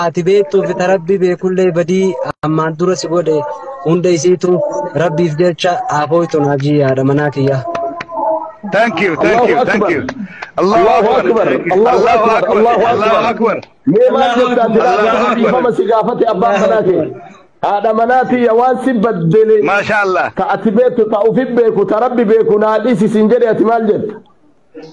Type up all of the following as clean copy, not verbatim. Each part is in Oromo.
Ati beektuu fi Rabbi beekullee badii ammaan dura si godhe hunda isiitu Rabbiif jecha afooytu naaf haadha manaa kiyya. Thank you, thank Allahu you, thank akbar. you. Allahu Allahu akbar. akbar. Allahu Allahu akbar. akbar. Allahu Allahu akbar. akbar. Mee maal Allahu jetta ati akbar. Allahu dhaabbatee akbar. dhiifama si gaafate abbaan Allahu manaa kee. akbar. Haadha manaa tiyya waan si baddele Maasha Allah. ta ati beektu ta ufi beeku ta Rabbi beeku naa dhiisi siin jedhe ati maal jetta?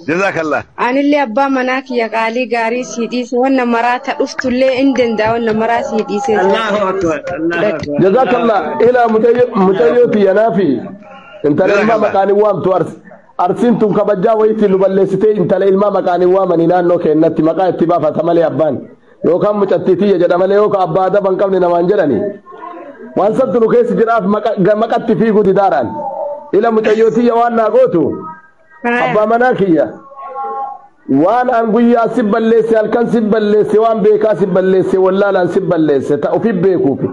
Jazakallah. Anillee abbaa manaa kiyya qaalii gaarii sii dhiise wanna maraa ta dhuftullee hin danda'a wanna maraa sii dhiisee jira. Allahu akbar. Allahu akbar. Jazakallah ila mucayyoo tiyya naafi intala ilmaa Jazakallah. maqaan hin waamtu arsiin tun kabajaa wayiitiin nu balleessitee intala ilmaa maqaan hin waamanii naannoo keennatti maqaa itti baafata malee abbaan yookaan mucattii tiyya jedha malee yookaan abbaa adaba hin qabne namaan jedhani. Waan santu nu keessa jiraaf maqatti fiiguu didaaraan ila mucayyoo tiyya waan naa gootu abbaa manaa kiyya waan an guyyaa si balleesse halkan si balleesse waan beekaa si balleesse wallaalaan si balleesse ta ofi beekuufi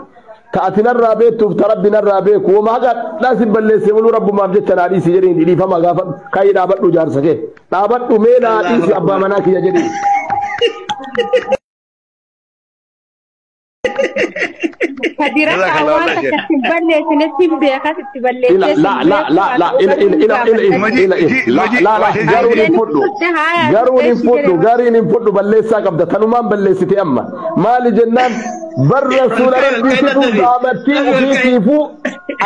ta ati narraa beektuuf ta Rabbi narraa beeku wama haqa dhaa si balleesse muluu Rabbumaaf jecha naa dhiisi jedhiin dhiifama gaafa kaayii dhaabadhu jaarsa kee dhaabadhu mee naa Allahu dhiisi abbaa akbar. manaa kiyya jedhiin. Kadira kaan Jazakallah waan wallahi takka sheekh. itti hin balleessine sin beekas itti Ila balleessee la sin la beeku la haa la ta'u ila garuu ila hin ila ila gaafadha. Maji ila ji ila la maji la la maji garuun ji hin Isheen fudhu turte haa garuun hin turte ishii fudhu jedhe gariin hin fudhu balleessaa qabda tanumaan balleessite amma maali jennaan bar Ol rasuula ka'i ol ka'i rabbiitifu dadhabi. daamattii Dadhabi ol ka'i. ufiitiifu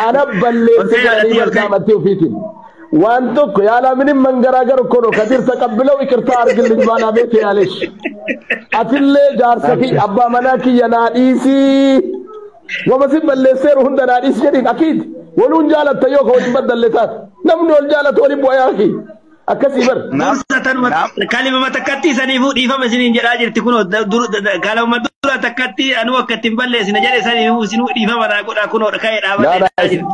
ana Ol balleesse ka'i jedhanii haadhatii bar ol ka'i. daamattii ufiitiin waan tokko yaalaa minim mangaraagar kono kadir taqabbilaw ikirtaa argilli baanaa beete yaalesh atillee jaarsa kiyya abbaa manaa kiyya naa dhiisii wama si balleesseeru hunda naa dhiisi jedhiin akiid waluun jaalatta yoo ka waliin baddalle taate namni wal jaalatu waliin bu'a yaaki akkasii bar Naam. Dursa tanuma Naam. kalima takkatti saniifuu dhiifama isiniin jedhaa jirti kunoo kalima dura takkatti anuu akka ittiin balleessine jedhe saniifuu isinuu dhiifama naa godhaa kunoo ka'ee dhaabadhe Naana jedhaa jirti.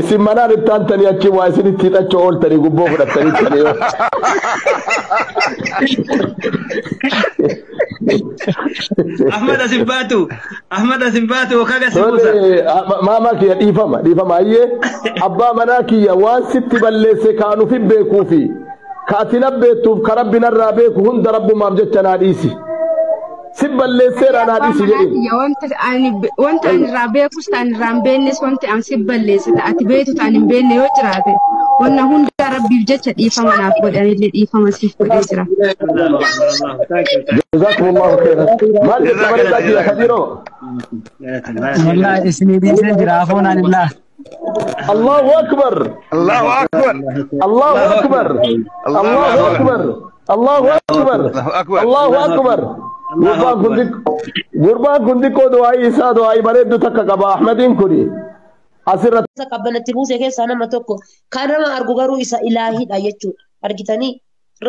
isin manaan itti aantanii achi waa isinitti hidhachoo ooltanii gubboo fudhattanii tanii yoo. Ahmad asin baatu Ahmad asin baatu kaga si buusa. Tole maamaa kiyya dhiifama dhiifama ayyee abbaa manaa kiyya waan sitti balleesse kaan ufi beekuufi ka ati na beektuuf ka Rabbi narraa beeku hunda Rabbumaaf jecha naa dhiisi. Si balleesseera naa Abbaa dhiisi manaa jedhiin. kiyya wanta ani irraa beekus ta'an irraa hin beeknes wanti an si balleesse ta ati beektu ta'an hin beekne yoo jiraate wanna hunda Rabbiif jecha dhiifama naaf godhanillee dhiifama siif godhee jira. Allahu akbar Allahu thank you thank Jazakumullahu khairan. Maal jetta Jazakallah. bareedaa kiyya Jazakallah. kadiroo? you. Wallahi isinii dhiisee jira afoon anillaa. Allahu akbar. Allahu akbar. Allahu akbar. Allahu Allahu akbar. akbar. Allahu akbar. Allahu akbar. Allahu akbar. Allahu Gurbaan kun akbar. Gurbaan kun xiqqoo du'aa'ii isaa du'aa'ii bareeddu takka qaba Ahmadiin kuni asirratti Isa qabbanatti buuse keessaa nama tokko kan nama argu garuu isa ilaahidha jechuudha. Argitanii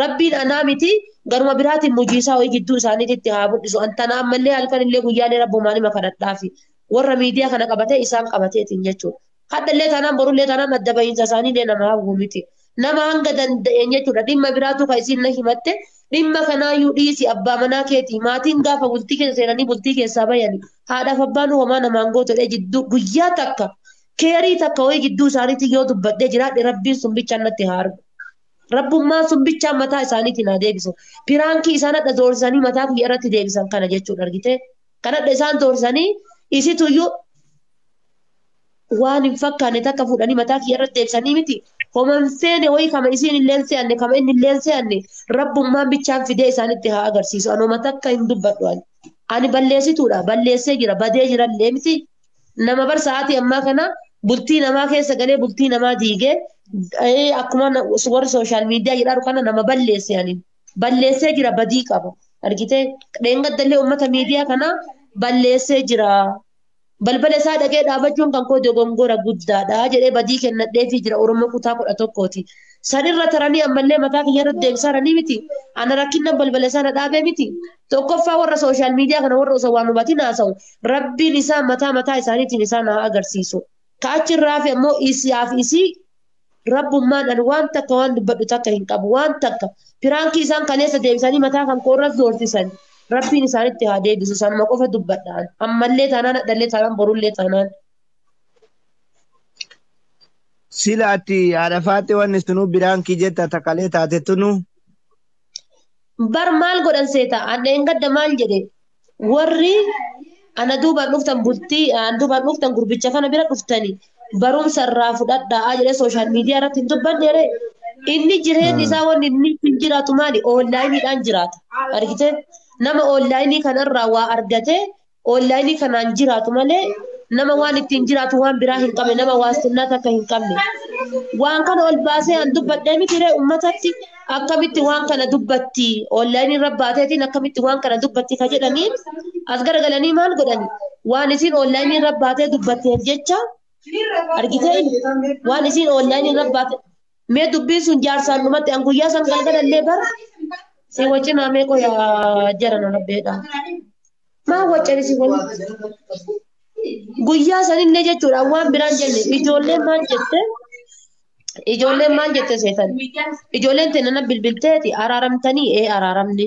Rabbiin anaa miti garuma biraatiin mujiisaa wayii gidduu isaaniitti haa mul'isu. Antana ammallee halkan illee guyyaalee rabbumaan hima kadhadhaafi warra miidiyaa kana qabatee isaan qabateetiin jechuudha. Hadhallee taanaan borullee taanaan adda bahiinsa isaaniillee nama hawwu miti. Nama hanga danda'een jechuudha. Dhimma biraatu kan isiin na himatte dhimma kanaayyuu dhiisi abbaa manaa keetii maatiin gaafa bultii keessa seenanii bultii keessaa bayani haadhaaf abbaan homaa namaan gootodhe jidduu guyyaa takka keerii takka wayii gidduu isaaniitti yoo dubbadhee jiraadhe rabbiin sun bichaan natti haa argu. Rabbummaan sun bichaan mataa isaaniitiin haa deebisu. Piraankii isaan hadha doorsisanii mataa kiyya irratti deebisan kana jechuudha argitee. Kan hadha isaan doorsisanii isituyyuu waan hin fakkaanne takka fuudhanii mataa kiyya irratti deebisanii miti. Homan feene wayii kama isiin illeen se'anne kama inni illeen se'anne rabbummaan bichaan fidee isaanitti haa agarsiisu. Anuma takka hin dubbadhu ani. Ani balleessituudha. Balleessee jira. Badee jira illee miti. Nama bar sa'aatii ammaa kana bultii namaa keessa galee bultii namaa diigee akkuma warri sooshaal miidiyaa jedharu kana nama balleesse ani. Balleessee jira badii qaba. Argitee dheengaddallee uummata miidiyaa kana balleessee jira. Balbala isaa dhaqee dhaabachuun kan koo dogongora guddaadha jedhee badii kennadheefii jira Oromoo kutaa 11ti. Sanirra taranii ammallee mataa kiyya irratti deebisaranii miti. Ana rakkinna balbala isaa na dhaabee miti. Tokkoffaa warra sooshaal miidiyaa kana warra osoo waan hubatin haasa'u rabbiin isaa mataa mataa isaaniitiin isaan haa agarsiisu. Ka achirraa fi ammoo isiyaaf isii rabbummaan ani waan takka waan dubbadhu takka hin qabu waan takka piraankii isaan kaleessa deebisanii mataa kan koorras doorsisan rabbiin isaanitti haa deebisu sanuma qofa dubbadhaan ammallee taanaan hadhallee taanaan borullee taanaan. Silaatti haadha faatti wanni sunuu biraankii jetta takalee taate tunu. Bar maal godhan seeta an dheengadda maal jedhe Warri ana duubaan dhuftan bultii ana duubaan dhuftan gurbicha kana bira dhuftanii barumsa irraa fudhadhaa jedhee sooshaal miidiyaa irratti hin dubbanne ree. Inni jireenyi isaa wanni inni ittiin jiraatu maali? Oonlaayiniidhaan jiraata. Argitee nama oonlaayinii kanarraa waa argatee oonlaayinii kanaan jiraatu malee nama waan ittiin jiraatu waan biraa hin qabne nama waastinnaa takka hin qabne. Waan kana ol baasee an dubbadhee miti ree uummatatti akkamitti waan kana dubbatti oonlaayinii irra baateetiin akkamitti waan kana dubbatti ka jedhanii as garagalanii maal godhani? Waan isiin oonlaayinii irra baatee dubbatteef jecha argitee waan isiin oonlaayinii irra baate mee dubbiin sun jaarsaan dhumatti an guyyaa san galgalallee bara si wajjin mee qoyaa jara na rabbeedha. Maa waccan si waliin guyyaa sanillee jechuudha waan biraan jenne ijoolleen maal jette ijoolleen maal jette seetan ijoolleen teenana bilbilteeti araaramtanii ee araaramne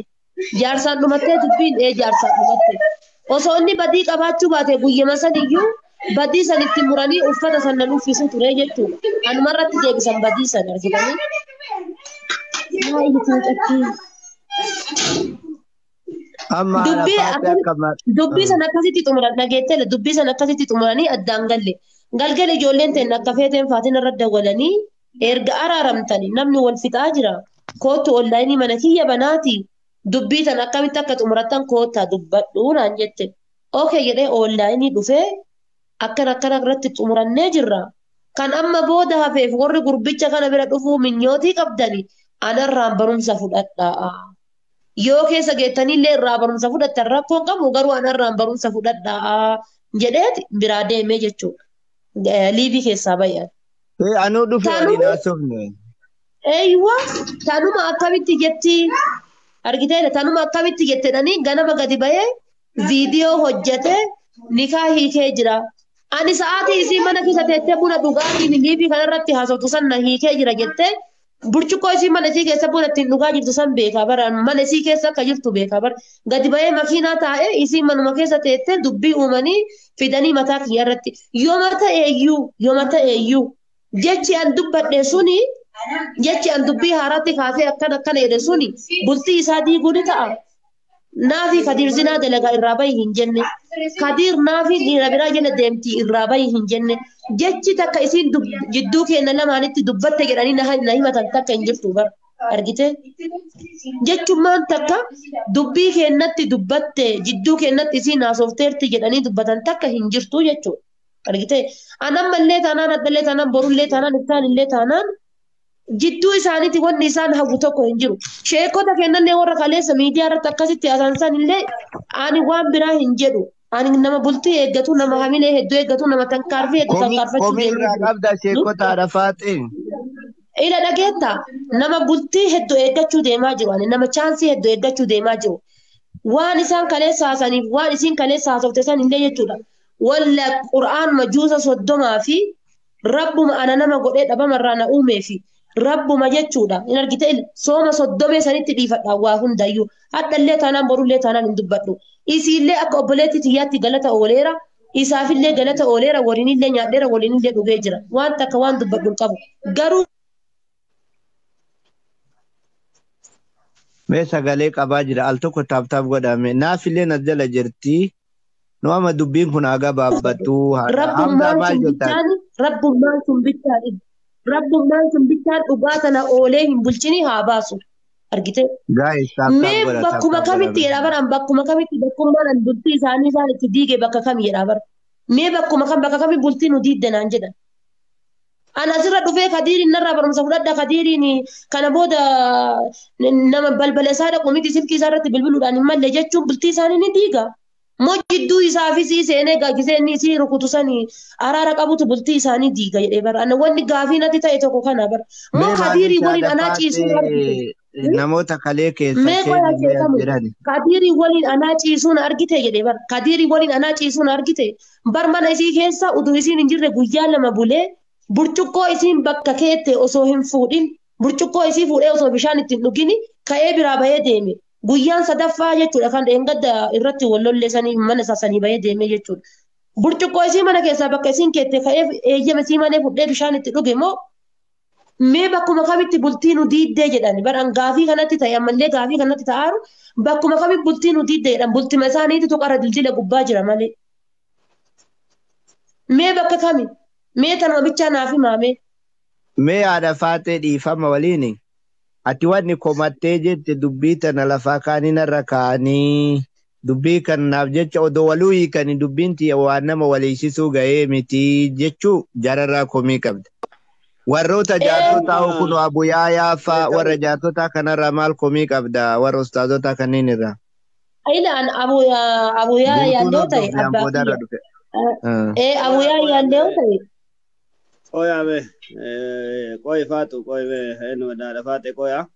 jaarsaan dhumattee dubbiin ee jaarsaan dhumatte osoo inni badii qabaachuu baate guyyama saniyyuu badii san itti muranii uffata san nan uffisu ture jechuudha anumarratti deebisan badii san argitanii. Amma Dubbii haadha faaxee akka Dubbii sana akkasitti xumuran dhageettele dubbii sana akkasitti xumuranii addaan galle. Galgala ijoolleen ta'e akka feeteen faatiin irra dawwalanii erga araaramtanii namni wal fixaa jira. Kootu onlaayinii mana kiyya banaati. Dubbii sana akkamitti akka xumurattan koottaa dubbadhu naan jette. Okee jedhee onlaayinii dhufee akkana akkana irratti xumurannee jirra. Kan amma booda hafeef warri gurbicha kana bira dhufuu minyootii qabdani anarraan barumsa fudhadhaa. Yoo keessa geettanillee irraa barumsa fudhattan rakkoon qabu garuu anarraan barumsa fudhadhaa jedheet biraa deemee jechuudha. Liivii keessaa bayan. Anuu dhufe waliin haasofne. Eeywa tanuma akkamitti jetti argiteedha tanuma akkamitti jettedhanii ganama gadi bahee viidiyoo hojjete nikaa hiikee jira. Ani sa'aatii isii mana keessa teettee buna dhugaatiin liivii kanarratti haasoftu san na hiikee jira jettee burcuqqoo isii mana isii keessa buna ittiin dhugaa jirtu san beekaa bara mana isii keessa akka jirtu beekaa bara gadi bahee makiinaa taa'ee isii manuma keessa teettee dubbii uumanii fidanii mataa kiyya irratti yooma ta'eeyyuu yooma ta'eeyyuu jechi an dubbadhe suni jechi an dubbii haaraatti kaasee akkana akkana jedhe suni bultii isaa diiguu ni ta'a. Naafi Kadiir zinaa dalagaa irraa bahi hin jenne. Kadiir naafi dhiira biraa jala deemti irraa bahi hin jenne. Jechi takka isiin jidduu keenya lamaanitti dubbatte jedhanii na himatan takka hin jirtu bara. Argite? Jechummaan takka dubbii keenyatti dubbatte jidduu keenyatti isiin haasofteerti jedhanii dubbatan takka hin jirtu jechuudha. Argite? Anammallee taanaan addallee taanaan borullee taanaan iftaanillee taanaan jidduu isaaniiti wanni isaan hawwu tokko hin jiru. Sheekota kennallee warra kaleessa miidiyaa irratti akkasitti haasaan isaan illee ani waan biraa hin jedhu. Ani nama bultii eeggatu, nama hamilee hedduu eeggatu, nama tankaarfii hedduu tankaarfachuu Komii irraa qabda sheekota haadha faaxee. Ila dhageetta nama bultii hedduu eeggachuu deemaa jiru. Ani nama chaansii hedduu eeggachuu deemaa jiru. Waan isaan kaleessa haasaniif waan isiin kaleessa haasofte san illee jechuudha. Walla Qur'aan majuusa 30 fi rabbuma ana nama godhee dhabamarraa na uumee fi rabbuma jechuudha. Hin argite sooma 30 sanitti dhiifadha waa hundayyuu. Hadhallee taanaan borullee taanaan hin dubbadhu. Isiillee akka obboleetti tiyyaatti galata ooleera. Isaafillee galata ooleera. Waliinillee nyaadheera. Waliinillee dhugee jira. Waan takka waan dubbadhu hin qabu. Garuu Mee sagalee qabaa jira. Al tokko taaptaap godhame. Naafillee as jala jirti. Nu amma dubbiin kun haa gabaabbattu. Hamdaa maal jettan? Rabbummaan sun bichaan Rabbummaan sun bichaan dhugaa tana oolee hin bulchini haa baasu. Argite? Mee bakkuma kamitti jedhaa bara bakkuma kamitti bakkummaan an bultii isaanii isaan itti diige bakka kam jedhaa bara. Mee bakkuma kam bakka kami bultii nu diidde naan jedhan. An asirra dhufee Kadiiriin narraa barumsa fudhadha Kadiiriin kana booda nama balbala isaa dhaqu miti silkii isaa irratti bilbiluudhaan hin malle jechuun bultii isaanii ni diiga. Moo jidduu isaa fi sii seenee gaagisee inni isii rukutu sanii araara qabutu bultii isaanii diiga jedhee bara. Ana wanni gaafii natti ta'e tokko kana bara. Moo Kadiirii waliin anaa ciisuu argite. Namoota kalee keessa jiran. Kadiirii waliin anaa ciisuun argite jedhee bara. Kadiirii waliin anaa ciisuun argite. Bar mana isii keessa utuu isiin hin jirre guyyaa 2 bulee burcuqqoo isiin bakka keette osoo hin fuudhin burcuqqoo isii fuudhee osoo bishaan ittiin dhugini ka'ee biraa bahee deeme. Guyyaan sadaffaa jechuudha kan dheengadda irratti wal lolleessanii mana isaa sanii bahee deeme jechuudha. Burcuqqoo isii mana keessaa bakka isiin keette ka'ee eeyyama isii malee fudhee bishaan itti dhuge moo Mee bakkuma kamitti bultii nu diiddee jedhani baran gaafii kanatti ta'e ammallee gaafii kanatti ta'aaru bakkuma kamitti bultii nu diiddee jedhan bultima isaaniitu qara dildila gubbaa jira malee. Mee bakka kami? Mee tanuma bichaa naaf himaa mee? Mee haadha faatee dhiifama waliini. Ati wanni komattee jette dubbii tana lafaa kaanii narra kaanii dubbii kanaaf jecha odoo waluu hiikanii dubbiin tiyya waan nama waliisisuu ga'ee miti jechuu jararraa komii qabda. Warroota jaartotaa kun abuyaayaa faa warra jaartotaa kanarraa maal komii qabda warra ustaazotaa kanneen irraa. Ilaan abuyaayaa yoo ta'e abbaa kiyya. Abuyaayaa yoo ta'e. Qoyaame qoy faatu qoy enu faate qoya.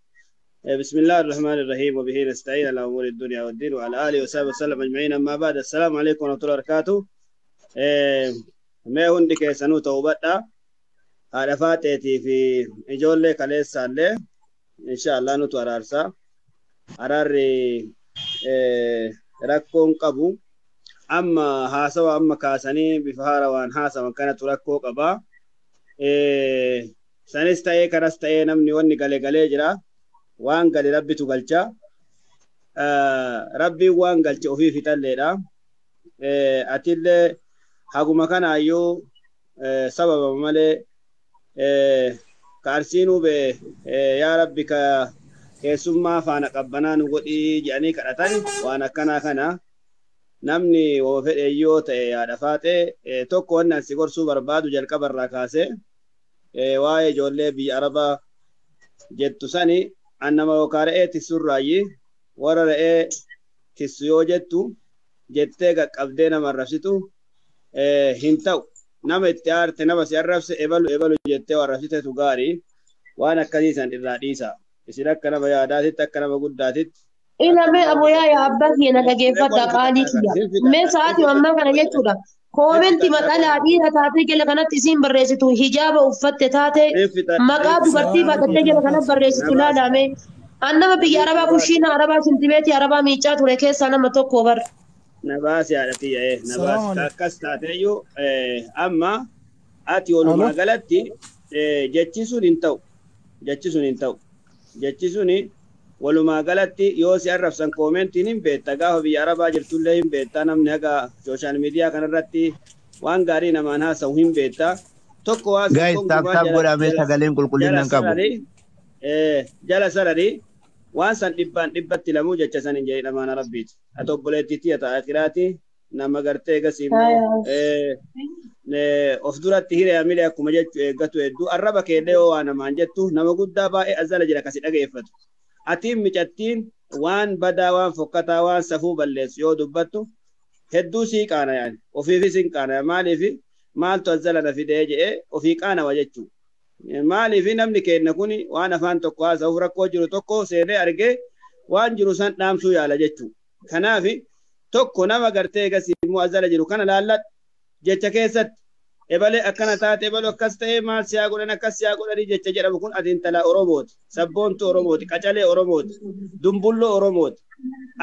بسم الله الرحمن الرحيم وبه نستعين على امور الدنيا والدين وعلى اله وصحبه وسلم اجمعين اما بعد السلام عليكم ورحمه الله وبركاته. mee hundi keessanuu ta'uu haadha faateetii fi ijoollee kaleessaallee inshaallah nutu araarsa. Araarri rakkoon qabu amma haasawa amma kaasanii bifa haarawaan haasawan kanatu rakkoo qaba. Sanis ta'ee kanas ta'ee namni wanni gale galee jira. Waan gale rabbitu galcha. Rabbiin waan galche ofii fixalleedha. Atillee haguma kanaayyuu sababa malee ka arsiinuu bee yaa rabbi ka keessummaa faana qabbanaa nu godhii jedhanii kadhatan waan akkanaa kana namni woo fedhe yoo ta'e haadha faatee tokko wanni ani si gorsuu barbaadu jalqabarraa kaasee waa'ee ijoollee biyya arabaa jettu sani an nama yookaan re'ee tissurraayyi warra re'ee tissu yoo jettu jettee qaqqabdee nama arrabsitu hin ta'u. Nama itti aarte nama si arrabse ebalu ebalu jettee arrabsitetu gaarii waan akkasii san irraa dhiisa. Isin akka nama yaadaatitti akka nama guddaatitti. Ila mee abuyaayaa abbaa kiyya na dhageeffadha qaalii kiyya. Mee sa'aatii ammaa kana jechuudha. Koomenti maxalaa dhiira taatee jala kanatti isiin barreessitu hijaaba uffatte taate maqaa dubartii baatattee jala kanatti barreessitu laalame. An nama biyya arabaa kushiina arabaa sintibeetii arabaa miicaa ture keessaa nama tokko bar. Na baasi haadha kiyya na baasi akkas taateeyyuu amma ati walumaa galatti jechi sun hin ta'u jechi sun hin ta'u jechi suni walumaa galatti yoo si arrabsan koomentiin hin beekta gaafa biyya arabaa jirtullee hin beekta namni haga sooshaal miidiyaa kanarratti waan gaarii namaan haasa'u hin beekta tokko waa Guys, tap tap godhamee sagaleen qulqullina hin qabu. Jala sararii waan san dhibbaan dhibbatti lamuu jecha san hin jedhin amaana rabbiiti. Ati obboleettii tiyya ta'a akiraati nama gartee gasii immoo of duratti hiriyaa milee akkuma jechu eeggatu hedduu arraba keellee yoo waa namaan jettu nama guddaa baay'ee azala jira kasi dhageeffatu. Atiin micattiin waan badaa waan fokkataa waan safuu balleessu yoo dubbattu hedduu sii qaanayaan ofiifis hin qaanaya maaliif maaltu azala na fidee jedhee ofii qaanawa jechuu. Maaliif namni kenna kun waan afaan tokko haasa'uuf rakkoo jiru tokko seenee argee waan jiru san dhaamsuu yaala jechuu. Kanaaf tokko nama gartee gasii immoo azala jiru kana laalladhu jecha keessatti ebalee akkana taate ebaluu akkas ta'ee maal siyaa godhan akkas siyaa godhanii jecha jedhamu kun ati intala Oromooti sabboontuu Oromooti qacalee Oromooti dumbulloo Oromooti.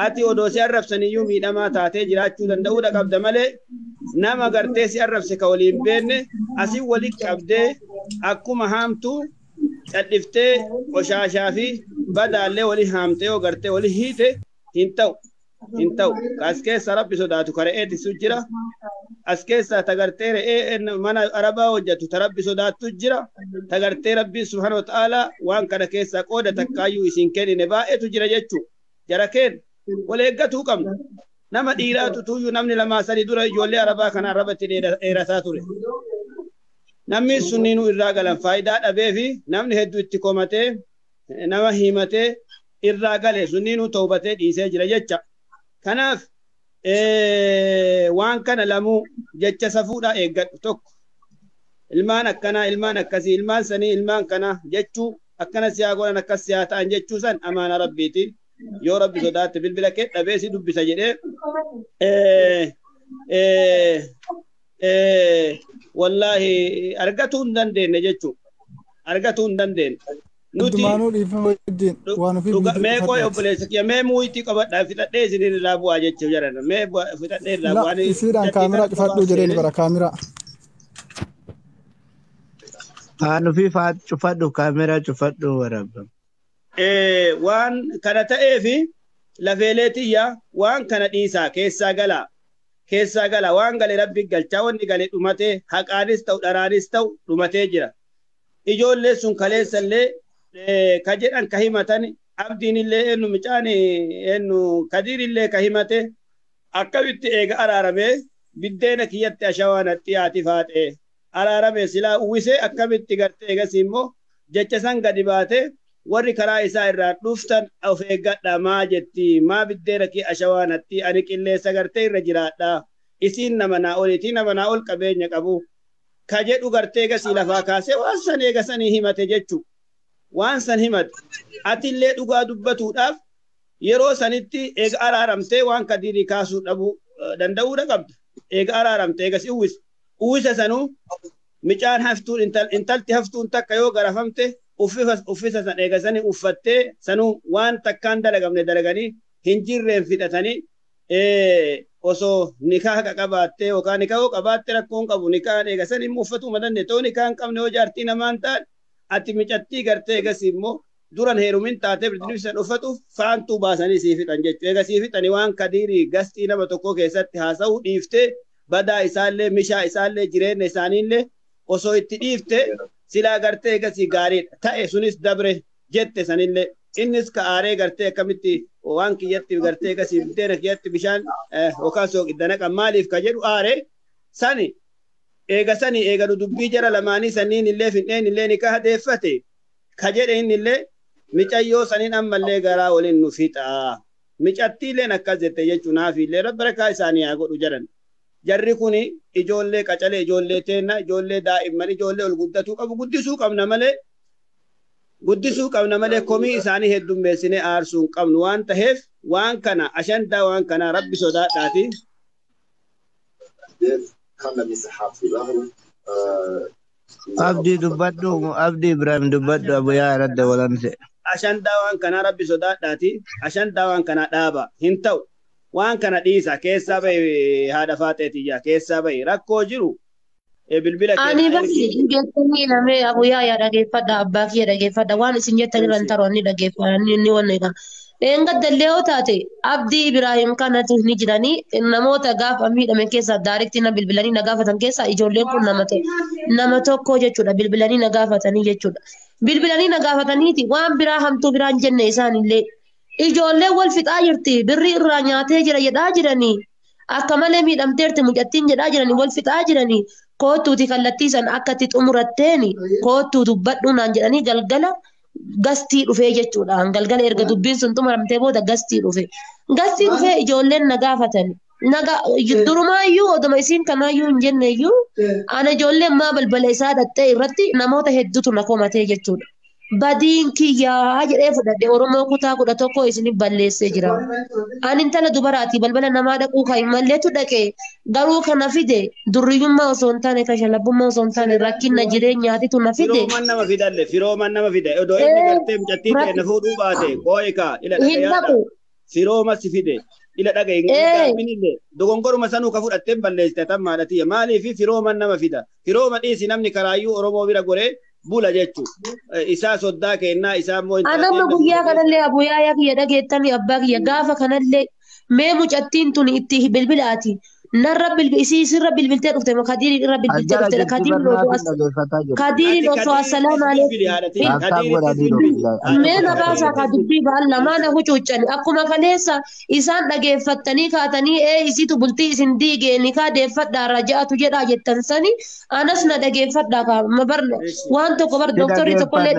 Ati odoo si arrabsaniyyuu miidhamaa taatee jiraachuu danda'uudha qabda malee nama gartee si arrabse ka waliin beenne asii walitti qabdee akkuma haamtuu cadhiftee qoshaashaa fi badaallee walii haamtee yoo gartee walii hiite hin ta'u. Hin ta'u. As keessa rabbi sodaatu ka re'ee tissu jira. As keessa tagartee re'ee mana arabaa hojjetu ta rabbi sodaattu jira. Tagartee rabbi subhaanahu wa ta'aalaa waan kana keessaa qooda takkaayyuu isin kennine baay'eetu jira jechuu. Jara keen wal eeggatuu qabna. Nama dhiiraatu tuyyuu namni lamaa sadii dura ijoollee arabaa kana arabatti dheerataa ture. Namni sunniinuu irraa galan faayidaa dhabee fi namni hedduu itti komatee nama himatee irraa gale sunniinuu toobatee dhiisee jira jecha. Kanaaf waan kana lamuu jecha safuudhaa eeggadhu tokko ilmaan akkanaa ilmaan akkasii ilmaan sanii ilmaan kana jechuu akkana siyaa godhan akkas siyaa ta'an jechuu san amaana rabbiiti. Yoo rabbi sodaatte bilbila kee dhabee si dubbisa jedhee wallaahi argatuu hin dandeenye jechuu argatuu hin dandeenye. Nuti mee qoy obboleessa kiyya mee muuyitii qabadhaa fixadhee isiniin irraa bu'aa jechuu jedhan mee fixadhee irraa bu'aa. Isiidhaan kaameraa cufadhuu jedheen bara kaameraa. Haa fi faa cufadhu kaameraa cufadhu waraabama. Waan kana ta'eefi lafeelee tiyya waan kana dhiisaa keessaa galaa. Keessaa gala waan gale rabbi galchaa wanni gale dhumatee haqaanis ta'u dharaanis ta'u dhumatee jira. Ijoollee sun kaleessallee ka jedhan ka himatan abdiin illee eenyu mucaan eenyu kadiir illee ka himate akkamitti eega araaramee biddeena kiyyatti ashawaa natti haati faaxee araaramee silaa uwwisee akkamitti gartee eegas immoo jecha san gadi baatee warri karaa isaa irraa dhuftan of eeggadha maa jetti maa biddeena kee ashawaa natti ani qilleessa gartee irra jiraadha isiin nama naa oliiti nama naa ol qabeenya qabu ka jedhu gartee eegasii lafaa kaasee waan san eegasanii himate jechu waan san himate atillee dhugaa dubbatuudhaaf yeroo sanitti eega araaramtee waan kadiirii kaasuu dhabuu danda'uudha qabda eega araaramtee eegas uwwisa uwwisa sanuu micaan haftuun intalti haftuun takka yoo garafamte uffisa san eegasanii uffattee sanuu waan takkaan dalagamne dalaganii hin jirreen fixatanii osoo nikaa haqa qabaattee yookaan nikaa yoo qabaatte rakkoon qabu nikaan eegasanii immoo uffatuma dandeenye ta'uu nikaa hin qabne yoo jaartii namaan ta'an ati micattii gartee eegasii immoo duran heerumin taatee birbirsan uffatuuf faantuu baasanii sii fixan jechuudha. Eega sii fixanii waan kadiirii gastii nama tokko keessatti haasa'uu dhiiftee badaa isaallee mishaa isaallee jireenya isaaniillee osoo itti dhiifte silaa gartee eegasii gaariidha. Ta'e sunis dabre jette sanillee innis ka aaree gartee akkamitti waan kiyyatti gartee eegasii buddeena kiyyatti bishaan yookaan sooqidda naqan maaliif ka jedhu aaree sani eega sani eega nu dubbii jara lamaanii sanniin illee fin'een illee ni kahadeeffate ka jedhe inni illee micayyoo saniin ammallee garaa waliin nu fixa. Micattiileen akkas jette jechuun naafiillee barakaa isaanii haa godhu jedhan. Jarri kuni ijoollee qacalee ijoollee teenna ijoollee daa'imman ijoollee ol guddatuu qabu guddisuu qabna malee guddisuu qabna malee komii isaanii heddummeessinee aarsuu hin qabnu waan ta'eef waan kana ashandaa waan kana rabbi sodaadhaati. Abdii dubbadhu Abdii Ibrahim dubbadhu Abuyaa irratti walamse. Ashandaa waan kanaa rabbi sodaadhaati. Ashandaa waan kanaa dhaaba. Hin ta'u. Waan kana dhiisa keessaa bahi haadha faaxeetiyyaa keessaa bahi rakkoo jiru bilbila Ani basi geessanii lamee Abuyaa yaa dhageeffadha abbaa kiyya dhageeffadha waan isin jettan irra hin taru inni dhageeffadha inni wanna eega. Dheengadda yoo taate Abdii Ibrahim kanatu ni jiranii namoota gaafa miidhame keessaa daariktii na bilbilanii na gaafatan keessaa ijoolleen kun nama tokko jechuudha bilbilanii na gaafatanii jechuudha. Bilbilanii na gaafataniiti waan biraa hamtuu biraan jenne isaanillee ijoolleen wal fixaa jirti birrii irraa nyaatee jira jedhaa jiranii akka malee miidhamteerti mucattiin jedhaa jiranii wal fixaa jiranii koottuuti kallattii san akka itti xumuratteeni koottuu dubbadhu naan jedhanii galgala gastii dhufee jechuudha. Galgala erga dubbiin sun xumuramtee booda gastii dhufe. Gastii dhufee ijoolleen na gaafatani. Durumaayyuu oduma isiin kanaayyuu hin jenneyyuu ana ijoolleen maa balbala isaa dhattee irratti namoota hedduutu na komatee jechuudha. Badiin kiyyaa jedhee fudhadhe Oromoo kutaa 11 isiniif balleessee jira. Ani intala dubaraati balbala namaa dhaquu kan hin malleetu dhaqee garuu kana fide durriyyummaa osoo hin taane kashalabummaa osoo hin taane rakkina jireenyaatitu na fide. Firooman nama fidalle firooman nama fide odoo inni gartee mucattii ta'e na fuudhuu baate qoo'ikaa ila dhagayaadha. Firooma si fide ila dhagaye hin gaaffinillee dogongoruma sanuu ka fudhattee balleessite tan maadhatiyya maaliif firooman nama fida firooma dhiisi namni karaayyuu Oromoo bira goree bula jechuun isaa soddaa kennaa isaa immoo. Anamma guyyaa kanallee abuyaa kiyya dhageettanii abbaa kiyya gaafa kanallee mee mucattiin tun itti bilbilaati. Narra isii sirra bilbiltee dhufte moo kadiiriin irra bilbiltee dhufte kadiiriin osoo assalaamu alaikum. Mee na baasaa ka dubbii ba'an lamaan hucuuccani akkuma kaleessa isaan dhageeffattanii kaatanii ee isitu bultii isin diigee kaa deeffadhaa raja'atu jedhaa jettan sani anas na dhageeffadhaa kaa waan tokko bar dooktorri tokkollee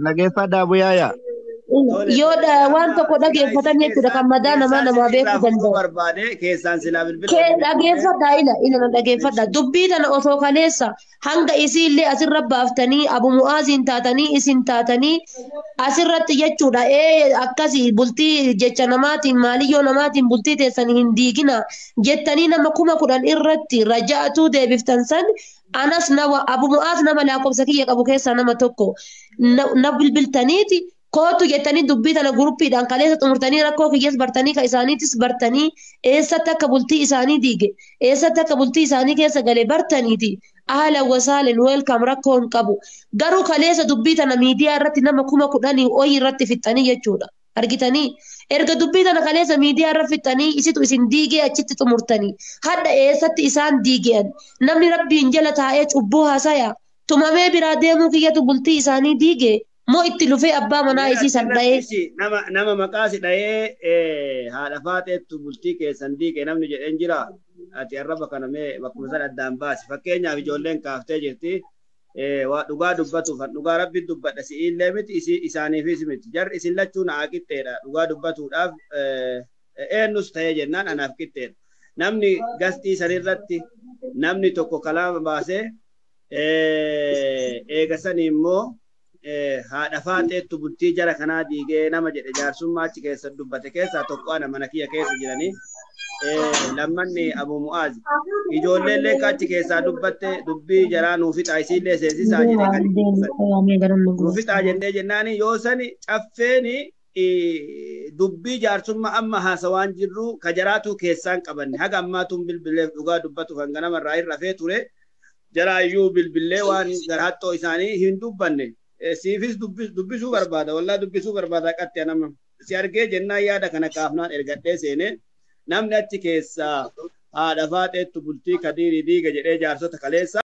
Dhageeffadhaa buyaaya. Yoo waan tokko dhageeffatan jechuudha kan madaa namaa namaa beekuu danda'u. Dhageeffadhaa ila ila na dhageeffadhaa dubbii tana osoo kaleessa hanga isiillee asirra baaftanii abu mu'aaziin taatanii isin taatanii asirratti jechuudha ee akkasii bultii jecha namaatiin maaliyyoo namaatiin bultii teessanii hin diigina jettanii nama 10,000 irratti raja'atuu deebiftan san anas nama abu mu'aaz nama lakkoofsa kiyya qabu keessaa nama tokko na bilbiltaniiti. Kootu jettanii dubbii tana guruppiidhaan kaleessa xumurtanii rakkoo kiyyees bartanii ka isaaniitis bartanii eessatti akka bultii isaanii diige eessatti akka bultii isaanii keessa galee bartaniiti. Ahlan wasaalan welcome rakkoo hin qabu. Garuu kaleessa dubbii tana miidiyaa irratti nama 10,000 oyi irratti fixxanii jechuudha. Argitanii erga dubbii tana kaleessa miidiyaa irra fixxanii isitu isin diigee achitti xumurtanii hadha eessatti isaan diige'an namni rabbiin jala taa'ee cubbuu haasaya tumamee biraa deemuu kiyyatu bultii isaanii diige moo itti lufee abbaa manaa Mee isii san achirratti dha'ee. ishi nama maqaa si dha'ee haadha faaxeettu bultii keessan diige namni jedheen jira. Ati arraba kana mee bakkuma san addaan baasi. Fakkeenyaaf ijoolleen kaaftee jirti. Waa dhugaa dubbatuuf an dhugaa rabbi dubbadha si'iillee miti isaaniifis miti. Jarri isin lachuu naa qixxeedha. Dhugaa dubbatuudhaaf eenyus ta'ee jennaan anaaf qixxeedha. Namni gastii sanirratti namni tokko kalaama baasee eega sanii immoo haadha faaxeettu bultii jara kanaa diigee nama jedhe jaarsummaa achi keessa dubbate keessaa tokko ana mana kiyya keessa jiranii lammanni Abu Mu'aaz ijoolleen illee achi keessaa dubbatte dubbii jaraa nuu fixaa isiillee seensisaa jedhe kan nuu fixaa jennee jennaani yoo sani caffeeni dubbii jaarsummaa amma haasawaan jirru ka jaraatuu keessaan qabanne haga ammaatuun bilbileef dhugaa dubbatu kan ganamarraa hin rafee ture jaraayyuu bilbilee waan garhattoo isaanii hin dubbanne. Siifis dubbisuu barbaada wallaa dubbisuu barbaada qatte nama si argee jennaan yaada kana kaafnaan ergadhee seene namni achi keessaa haadha faaxeettu bultii kadiirii diiga jedhee jaarsota kaleessa.